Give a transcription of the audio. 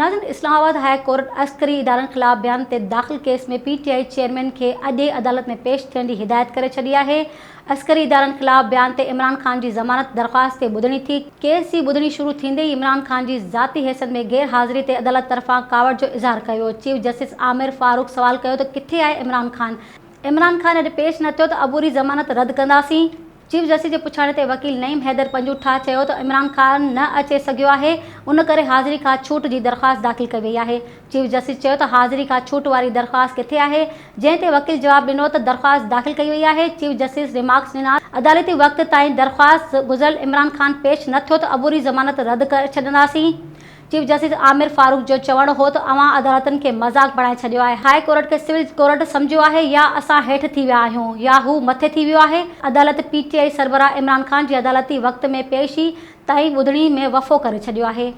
ناظرين اسلام آباد هاء ڪورٽ عسڪري ادارن خلاف بيان تي داخل case ۾ P T I chairman کي اڄ ئي عدالت ۾ پيش ٿيڻ جي هدايت ڪري ڇڏي آهي. عسڪري ادارن خلاف بيان تي عمران خان جي ضمانت درخواست تي ٻڌڻي ٿي. ڪيس جي ٻڌڻي شروع ٿيندي ئي عمران خان جي ذاتي حيثيت ۾ غير حاضري تي عدالت طرفان ڪاوڙ جو اظهار ڪيو ويو. چيف جسٽس عامر فاروق سوال ڪيو ته ڪٿي آهي عمران خان؟ عمران خان اڄ پيش نه ٿيو ته عبوري ضمانت رد ڪنداسين. چيف جسٽس جي پڇاڻي تي وڪيل نعيم حيدر پنجوٺا چيو ته عمران خان نه اچي سگهيو آهي ان ڪري حاضري کان ڇوٽ جي درخواست داخل ڪئي وئي آهي. چيف جسٽس چيو ته حاضري کان ڇوٽ واري درخواست ڪٿي آهي؟ جنهن تي وڪيل جواب ڏنو ته درخواست داخل ڪئي وئي آهي. چيف جسٽس ريمارڪس ڏنا عدالتي وقت تائين درخواست گذريل عمران خان پيش نه ٿيو ته عبوري ضمانت رد ڪري ڇڏنداسين. چيف جسٽس عامر فاروق جو چوڻ هو ته اوهان عدالتن کي مذاق بڻائي ڇڏيو آهي، هاء ڪورٽ کي سول ڪورٽ سمجهيو آهي يا اسان هيٺ ٿي ويا آهيون يا هو مٿي ٿي ويو آهي، عدالت پي ٽي آء سربراهه عمران خان جي عدالتي وقت ۾ پيشي تائين ٻڌڻي ۾ وفو ڪري ڇڏيو آهي.